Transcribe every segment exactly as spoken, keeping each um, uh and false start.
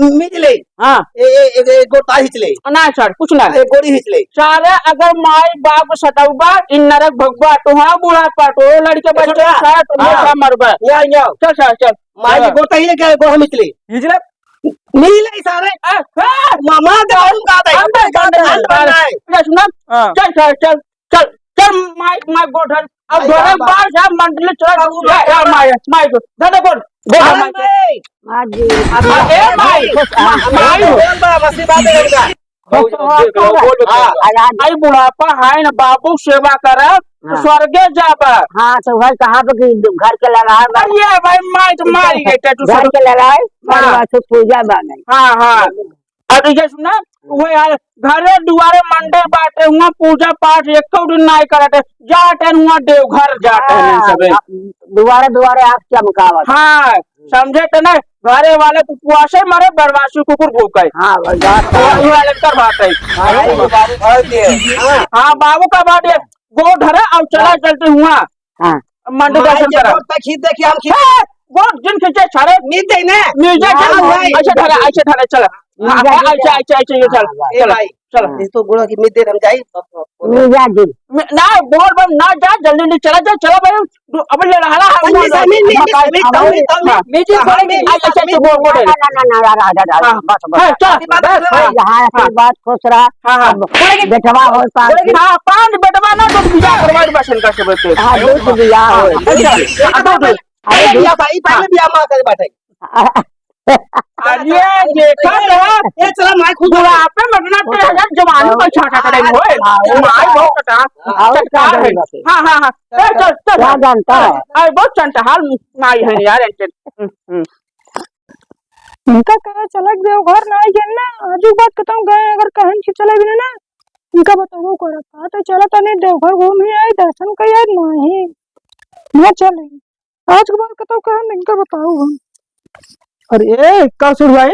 मीज ले। हाँ। ए, ए, ए, ए, गोटा हिच ले। ना सर, कुछ ना। ए, गोड़ी हिच ले। सारे अगर माई बाप सतौबा, इन नरक भगवा, तो हाँ बुढ़ापा, तो लड़के बच्चे सारे तो हाँ। मरबा। यहाँ, यहाँ। चल सर, चल। माई के गोटा ही लेके गोड़ हम हिच ले। हिच ले? मीज ले सारे। ए, ए। मामा, दारू का दे। हम तो हम तो हम तो हम तो सुन ना। हाँ। चल सर, चल। चल, चल, माइक, माइक, गोठन। अब अरे धोरे बाबा। बार जा, मंडली चला, अब जा, जा, माइक, माइक, धर दे, गोठ, गोठ, अरे माइक। माई। हाँ जी। अब हाँ, ए माई, माई। माई। बोल बा, मसीह बात है इनका। बोल, बोल, बोल, बोल। हाँ। आई बुढ़ापा है न, बाबू सेवा कर, हाँ। स्वर्गे जाबा। हाँ, तो वही कहा कि घर के लड़ाई बा। अरे भाई, माई तो मारी गई, टैटू घर सब। के लड़ाई, हाँ। परिवार से पूजा बा नहीं। हाँ, हाँ। अब ये सुना, वो यार, घरे दुआरे मंदिर बाटे, हुआ पूजा पाठ एको दिन नाई करत है, जात है हुआ देवघर जात है हाँ, सबे। दुआरे दुआरे आग चमकावत। हाँ, समझे त नहीं, घरे वाले तो उपवासे मरे, बरवासी कुकुर भूखे। हाँ, भाई, बात तो है। वही वाले कर बात है। हाँ, भाई, बाबू घर के। हाँ। हाँ, बाबू का बात है, गो धरा और चला हाँ। चलते हुआ। हाँ। मंदिर माई दर्शन के करा। गोड़ तक खींच दे कि हम खींच हाँ, गोड़ जिन खींचे सारे। मीज दे ना। मीज दे, हाँ, चल, भाई। ऐसे धरा, ऐसे धरा, चल। हाँ, हाँ, ऐसे, ऐसे, ऐसे, ये चल, हाँ, भाई। चल, ए भाई, चल। हाँ। ये तो गोड़ की मीज दे, हम जाई। मीजा जी। मी-, ना, बोल बम, ना जा, जल्दी, जल्दी चला जा, चला भाई। दो, अब लड़ाला है, पंडित बोल, साहब, मीज, मीज, मकाई, मीज, हाँ, मीज, मीज, हाँ, मीज, मीज, हाँ, मीज, ऐसे, ऐसे, मीज, बोल, बोल, ना, ना, ना, ना, ना, ना, हाँ, बस, बस। हाँ, चल, बस, बस, हाँ, हाँ, यहाँ हाँ। आशीर्वाद, खुश रहा। हाँ, हाँ। अब बेटवा हो, पाँच हाँ, पाँच बेटवा ना, तो बियाह करवाई बसन का सब से। हाँ, दो तो बियाह हाँ, हो। अच्छा, हाँ, दो, दो। अरे, अरे, बियाह भाई, पहले हाँ। बियाह माँ करे बाटे। अरे, देखा तो। ये चला, माई खुद बुढ़ापे में अपना तेरे हजार जवानी को छाटा करेंगे, होए। हाँ, माई बहुत कटा, हाँ, चटकार है। हाँ, हाँ, हाँ। ए, चल, चल, क्या चल। जानता है? अरे, बहुत चंटहाल माई है यार, ऐसे। हम्म, हम्म। उनका कहे चलत देवघर नाई गए ना, आजू बात खत्म गए, अगर कहन कि चले भी ना, इनका बताओ करत, कहत है, "चलत तनी देवघर घूम ही आई, दर्शन कई आई।" "नहीं, ना चले।" आज के बाद कतौ कहन, इनका बताओ हम। अरे, ए, का सुन भाई?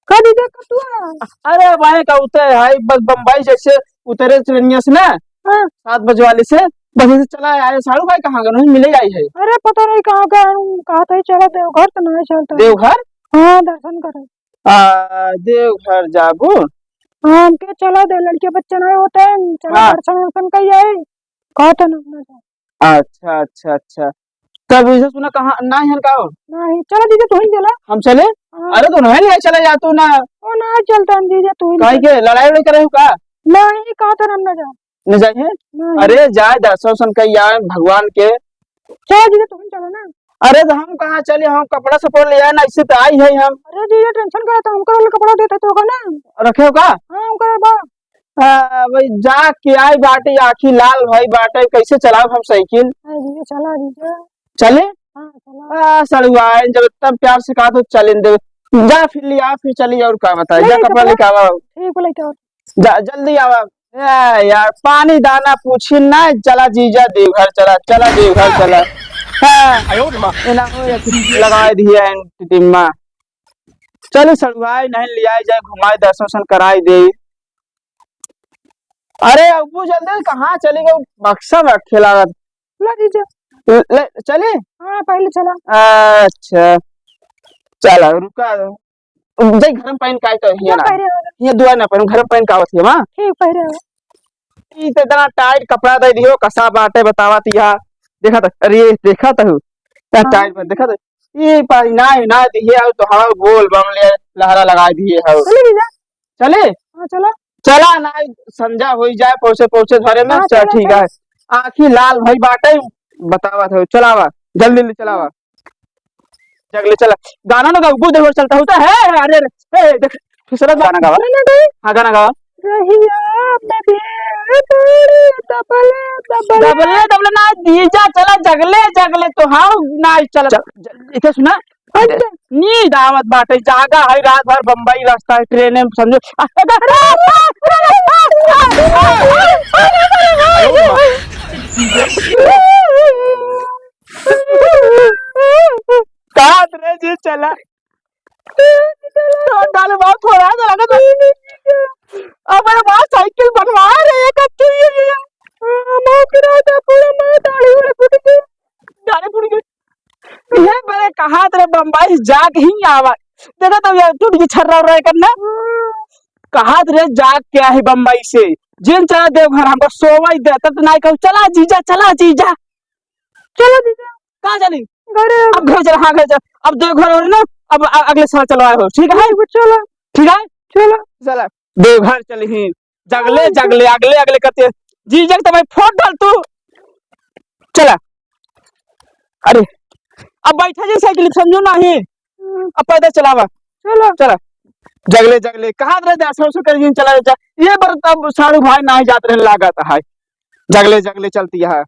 का दीदी, का तू आ? अरे भाई, का उतरे है, बस बम्बई जैसे उतरे ट्रेनिया से ना, हाँ। सात बजे वाले से, बस ऐसे चला आए, साढ़ू भाई कहाँ गए? नहीं मिले आई है। अरे, पता नहीं कहाँ गए, हम कहा था, "चला देवघर," तो नहीं चलता। देवघर? हाँ, दर्शन करे। आ, देवघर जाबू? हाँ, हमके चला दे, लड़के बच्चे नहीं होते हैं, चला हाँ। दर्शन वर्शन कई आए, कहा तो ना, ना जाए। अच्छा, अच्छा, अच्छा। तब इसे सुना कहाँ, ना है का हो? नहीं, चला दीदी, तू ही चला। हम चले? हाँ। अरे, तो नहीं ले चले जा तू ना। ओ, ना चलता हम दीदी, तू ही काहे चला। के लड़ाई वड़ाई करे हो का? नहीं, कहा तो ना, ना जाए। न जाइए। नहीं। अरे जाए दर्शन वर्शन कई आए भगवान के। चलो जीजा, तुम चलो ना। अरे तो हम कहाँ चले, हम कपड़ा सपड़ा ले आए ना, इससे तो आई है हम। अरे जीजा, टेंशन करत है, हमको वाला कपड़ा देते तो होगा ना। रखे हो का? हाँ, हमको बा। आ, भाई जाके आई बाटे, आँखी लाल भई बाटे, कैसे चलाओ हम साइकिल? अरे जीजा, चला जीजा। चले? हाँ, चला। आ, सड़ुआ, जब इतना प्यार से कहा तो चले दे। जा फिर ले आ, फिर चली, और का बताए, नहीं, जा नहीं, कपड़ा कपड़ा लेके आवा। ठीक, लेके आओ। जा, जल्दी आवा। ए, यार, पानी दाना पूछी ना, चला जीजा देवघर चला, चला देवघर चला। हाँ, आयो रे माँ। ए ना हो, या कुछ लगाए दिया है टिटिम्मा। चलो सड़ुआई नहीं लियाई जाए, घुमाई, दर्शन वर्शन कराई दे। अरे अब्बू जल्दी कहाँ चली गई, बक्सा में रखे लागत। ला जीजा। ले, ले, चली? हाँ, पहले चला। अच्छा, चला, रुका। जाई घर में पहन के आई तो हियाँ ना ना। पहरे हो। हियाँ दुआ ना पहन, घर में पहन के आवत हियाँ, माँ। ठीक, पहरे हो। ई तो इतना टाइट कपड़ा दे दियो, कसा बाटे बतावत हियाँ। देखा तो, अरे, देखा तो, इतना हाँ। टाइट में देखा तो। ई पाई ना, ना दिए, आओ तो हाँ, बोल बम ले, लहरा लगा दिए हो। चले जीजा। चले? हाँ, चला। चला ना, संझा होई जाए, पहुँचे, पहुँचे घरे में, हाँ, चल, चला, ठीक चला। है। आँखी लाल भई बाटे, बतावत हो, चलावा, जल्दी, जल्दी चलावा। जल्दी चला। गाना ना गाओ, बहुत देर चलता होता है। अरे, अरे, ए, देख, फिसलत बा। गाना गावा। गाना गाओ। हाँ, गाना गावा। रहिया में भीड़ दबले, दबले। दबले, दबले ना, जीजा चला, जगले, जगले, तो हाँ, ना चला। च-, ज-, इके सुना, अच्छा। नींद आवत बाटे, जागा है रात भर बम्बई रास्ता है, ट्रेन में समझो। कहाँ रे जी चला? तो डाले बात हो रहा है, लगा तो। अब मेरे बात साइकिल बनवा रहे हैं, कच्ची ये, ये। हाँ, मौक रहा था, पूरा मैं दाढ़ी उड़े फुट गई। दाढ़ी फुट गई। ये बड़े कहा तेरे बम्बई जाग ही आवा। देखा तो यार, टूट गई छर्रा उर्रा करना। कहा रे, जा क्या है बम्बई से, जिन चला देवघर, हमको सोवाई दे, तब तो नाई कहू, "चला जीजा, चला जीजा।" चलो जीजा। कहाँ चली? घरे। अब घर चल, हाँ, घर चल। अब देवघर हो ना, अब अ-, अगले साल चलो आए हो, ठीक है? ठीक है, चलो। ठीक है? चलो। चला, देवघर चली ही। जगले, हाँ, जगले, अगले, अगले करते। जीजा के तो भाई फोन डाल तू। चला। अरे, अब बैठा जी साइकिल, समझो नहीं। अब पैदल चलावा। चलो। चला। जगले, जगले, कहाँ रह जा, ससुर कर जिन चला जा। ये बार तब साढ़ू भाई नाही जात रहे, लागत है। जगले, जगले चलती है।